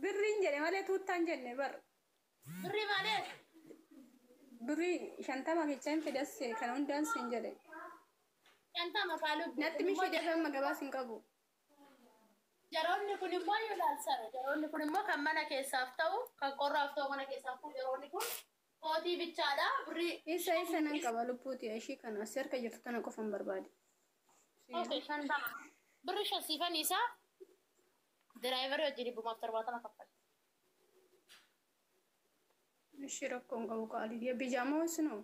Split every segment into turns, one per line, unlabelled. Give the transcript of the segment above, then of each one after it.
Birriin jedhe malee tuuttaan jenne bar.
Birrii malee?
Birrii 50 kecha hin fidasse kana hundaan siin jedhe.
50 kaa lubbu.
Natti mishii dafee amma gabaas hin qabu.
Jaroonni kun immoo yoo ilaalsara. Jaroonni kun immoo kan mana keessaaf ta'u, kan qorraaf ta'u mana keessaaf ta'u jaroonni kun kootii bichaadha. Birrii.
Isa nan qaba lubbuuti ishii kana as harka jirtu tana qofa hin barbaade.
Okay, 50. Birrii 5 siifan isaa diraayivarii wajjin 170 kaffala.
Ishii rakkoo hin qabu qaalii. Bijaamaa wasinoo?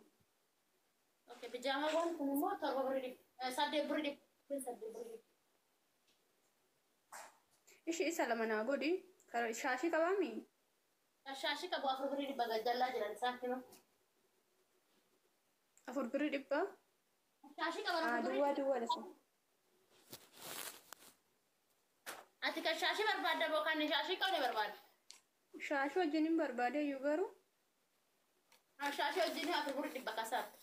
Okay, bijaamawwan kun immoo 7 birrii 8 birrii 8 birrii.
Ishii isa lama naa godhi. Shaashii qabaami?
Shaashii qabu 4 birrii 100 gajjallaa jiran isaan hima.
4 birrii 100?
Shaashii qaban 4 birrii.
Duwwaa duwwaa dhasa.
Ati kan shaashii barbaadda moo kan shaashii qabne barbaadda?
Shaashii wajjin hin barbaade iyyuu garuu.
Shaashii wajjin 4 birrii 100 kasaarta.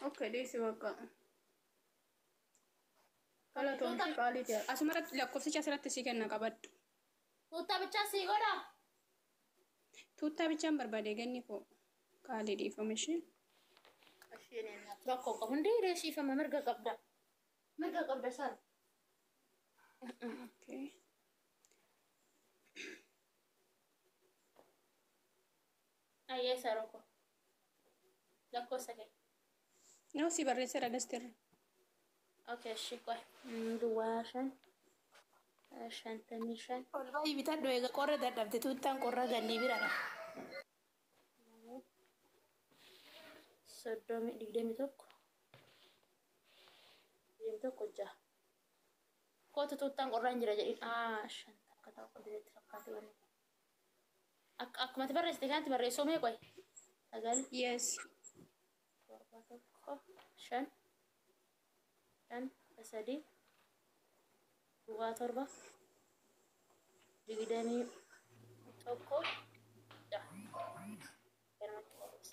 Okay, dhiisi bakka. Galatoon qaalii ta'e. Asumarratti lakkoofsicha asirratti sii kenna qabadhu.
Tuuttaa bichaa sii godhaa?
Tuuttaa bichaan barbaade ganni koo qaalii dhiifama ishee.
Isheen rakkoo qabu hundi reeshiifama mirga qabda. Mirga qabda sana.
Okay.
Ayyee saroko. Lakkoofsa kee.
Nama si barreesseera gasteerra.
Okay, ishii qoy. Duwwaa 5 55.
Ol baay'ee bitadhu eega qorra dadhabde tuuttaan qorra gannii bira dha.
30 21 21 6. Kootu tuuttaan qorraan jira jedhin. 5 takka ta'u qabdi fakkaate wanni. Akkumatti barreessite kanatti barreessuu mee qoy. 9.
Yes.
7 1 5 5 3 duwwaa 7 21 6.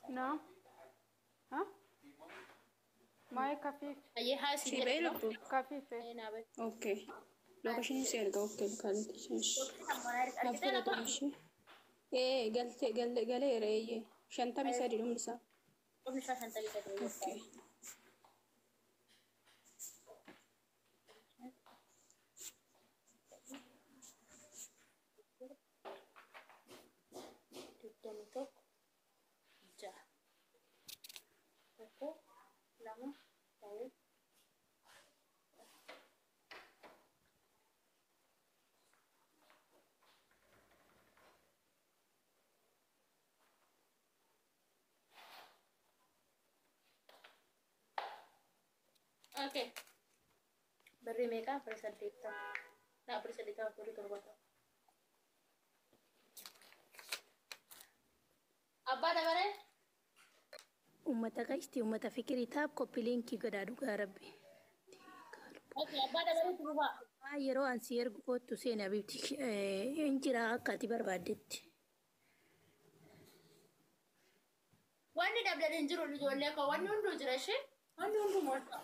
No. Huh? Maay kafiif.
Ayyee haa isin
Si ba'ee lubbu.
Kafiif.
Naa ba'e.
Okay. Lookashinii si erga okay kaalitti.
Argitee lakkoofsa?
Ee galtee galeera eeyyee. 53 dhumni isaa.
Dhumni isaa 53.
Okay.
21 6. 1 2 3. Okay. Birrii meeqa? Birrii 80. Naa birrii 80 birrii 70. Abbaa dabaree?
Uummata qashti uummata fikirii taap koppii liinkii godhaa dhugaa rabbi.
Okay, abbaa dabaree turubaa.
Yeroo an si ergu kottu seeni abibti hin jira akka ati barbaaddetti.
Wanni dabdan hin jiru ijoollee koo wanni hunduu jira ishee wanni hunduu moolta.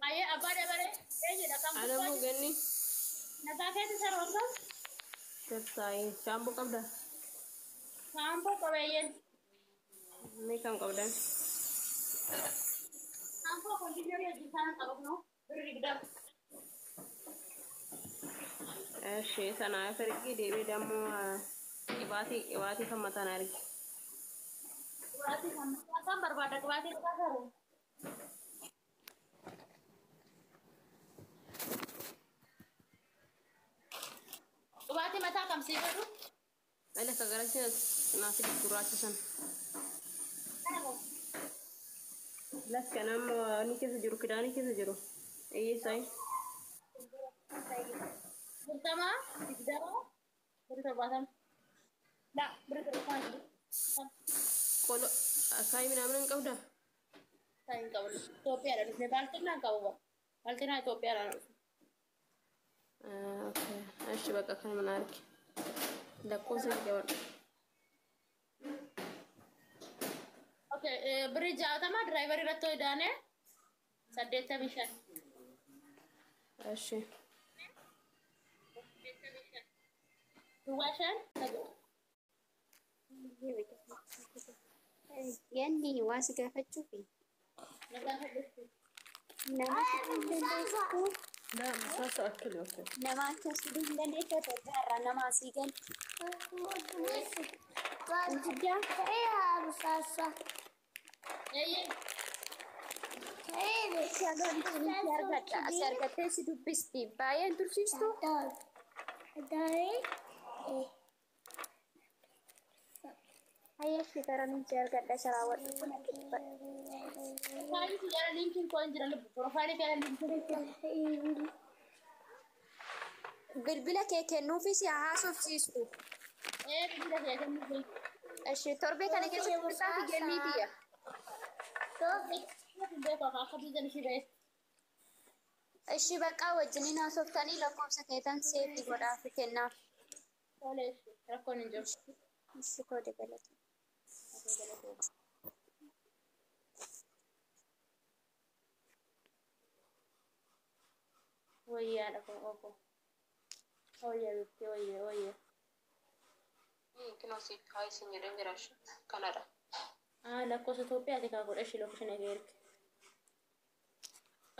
Ayyee abbaa dabaree eenyudha kan
Anamoo ganni
Nagaa keessa saroota?
Tattaa'ee shaamboo qabda?
Shaamboo qabeeyyen.
Mee kam qabdan?
Shaamboo kondiinerii hojii isaan qabu kunoo birrii 20.
Ishee sanaaf ergi deebi'ee dammoo qibaatii kan mataan argi.
Qibaatii kan mataa kan barbaada qibaatii mataa saroo. Qibaatii mataa kam sii godhu?
Ala ka garasiin naaf gurraacha sana. Lakka nama ni keessa jiru kidaanii keessa jiru. Eeyyeessaayi.
40 20 birrii 70. La birrii 70.
Qolo akaayii minaamin hin qabdaa?
Akaayii hin qabu. Itoophiyaadha dhufne baaltinaa hin qabu. Baaltinaa Itoophiyaadha dhufne.
Ashi bakka kana mana arge. Lakkoofsa qabadhu.
Okay, birrii 60 diraayivarii irratti hojii daanee 85.
Eshi.
Duwwaa 5
Ganni waa si gaafachuufi
Na gaafadhu.
nama hin dandeessu
La masasa akkili okay.
nama akkas fiduu hin dandeessu Itoophiyaarraa nama asii galu. Guddaa
Eeyyee.
si argadha si argattee si dubbisti baay'een tursiistu. Hayyashi gara si argadha isa raawwadhu kun akka dubbadhu.
Profaayilii si jala liinkiin koo hin jira lubbu. Profaayilii jala liinkiin.
Bilbila kee kennuufi si haasofsiistu.
Ee bilbila kee kennuufi.
Ishi torbee kana keessatti bitaa fi gannii tiyya.
Akka biyya ishii ba'e.
Ishi baqqaa wajjiniin haasoftanii lakkoofsa keetan seefii godhaaf kennaaf.
Tole rakkoon hin jiru.
Ishi koo dabalata.
Wayyaadha kun obbo. Wayyaa bitti wayyaa wayyaa.
Kinoo siif haa isin jedheen jira kanadha.
Ah lakkoofsa Itoophiyaati kaa godha ishii lookishin erge.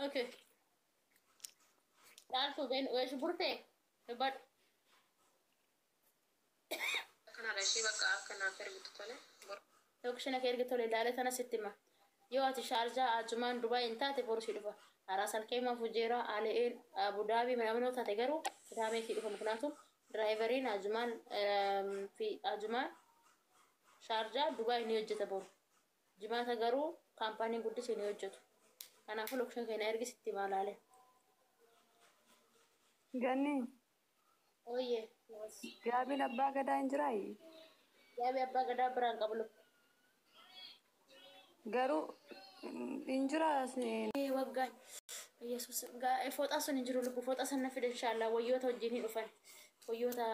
Okay. Dhaaltu been weeshu burtee dubbadhu.
Kanadha ishee bakka akkanaaf ergitu tole.
Lookishin akka erge tole ilaale tana sitti hima. Yoo ati Shaarjaa Ajumaan Dubaay hin taate boru si dhufa. Haraas Alkeemaa Fujeeraa Aale'een Abudaabii minaaminoo taate garuu kitaabee si dhufa muknaatu diraayivariin Ajumaan fi Ajumaan Shaarjaa Dubaay ni hojjeta boru. Jimaata garuu kaampaaniin guddisee ni hojjetu. Kanaafuu lookishin keenya ergi sitti hima ilaale.
Ganni
Ooyyee.
gaabiin abbaa gadaa hin jiraayi?
Gaabii abbaa gadaa biraan qabu lubbu.
Garuu hin jiraa
Waggaan Yesuus fooxaa sun hin jiru lubbu fooxaa sana fide inshaallah wayyoota wajjin hin dhufan wayyoota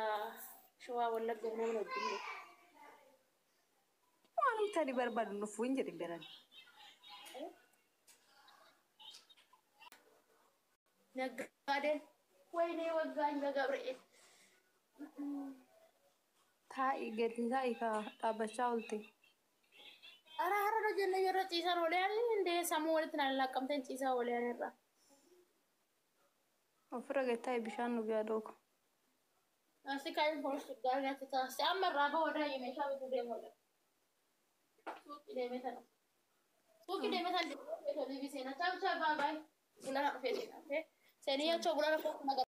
shawaa wallagga namni wajjin hin dhufan.
Waan ani barbaadu nuuf hin jedhin garan.
Naggaadeen waynee waggaan Gabri'eel.
Taa'i gadi taa'i ka dhaabbachaa oolte.
Ara hara hojjenne yeroo ciisaan oolee indee sammuu walitti naan laqqamteen ciisaa oolee irra.
Ofirra gadi taa'i bishaan nu gaa dhooka.
Asi kaayeen foon gaarii natti taasise amma irraa bahoo daa'ima meeshaa bituu deemuudha. Suuqii deemee sana. Suuqii deemee sana deemee seenaa. Ciao ciao bye bye. Bulana dhufee seenaa. Seenii achoo bulana kootu nagaa.